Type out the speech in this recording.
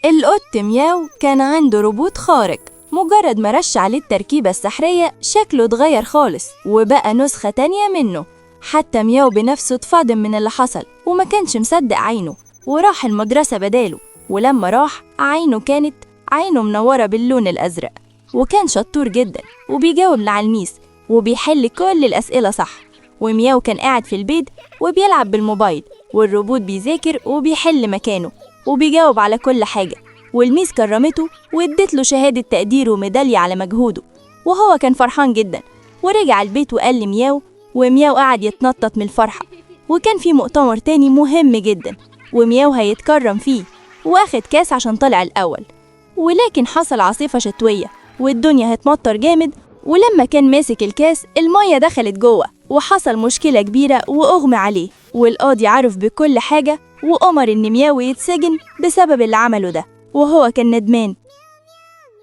القط مياو كان عنده روبوت خارق، مجرد ما رش عليه التركيبة السحرية شكله اتغير خالص وبقى نسخة تانية منه. حتى مياو بنفسه اتفاضم من اللي حصل وما كانش مصدق عينه، وراح المدرسة بداله. ولما راح عينه كانت عينه منورة باللون الأزرق، وكان شطور جدا وبيجاوب مع الميس وبيحل كل الأسئلة صح. ومياو كان قاعد في البيت وبيلعب بالموبايل، والروبوت بيذاكر وبيحل مكانه وبيجاوب على كل حاجة. والميس كرمته وادت له شهادة تقدير وميدالية على مجهوده، وهو كان فرحان جدا. ورجع البيت وقال لمياو، ومياو قعد يتنطط من الفرحة. وكان في مؤتمر تاني مهم جدا ومياو هيتكرم فيه، واخد كاس عشان طلع الأول. ولكن حصل عاصفة شتوية والدنيا هتمطر جامد، ولما كان ماسك الكاس المية دخلت جوه وحصل مشكلة كبيرة وأغمى عليه. والقاضي عرف بكل حاجة وأمر إن مياو يتسجن بسبب اللي عمله ده، وهو كان ندمان.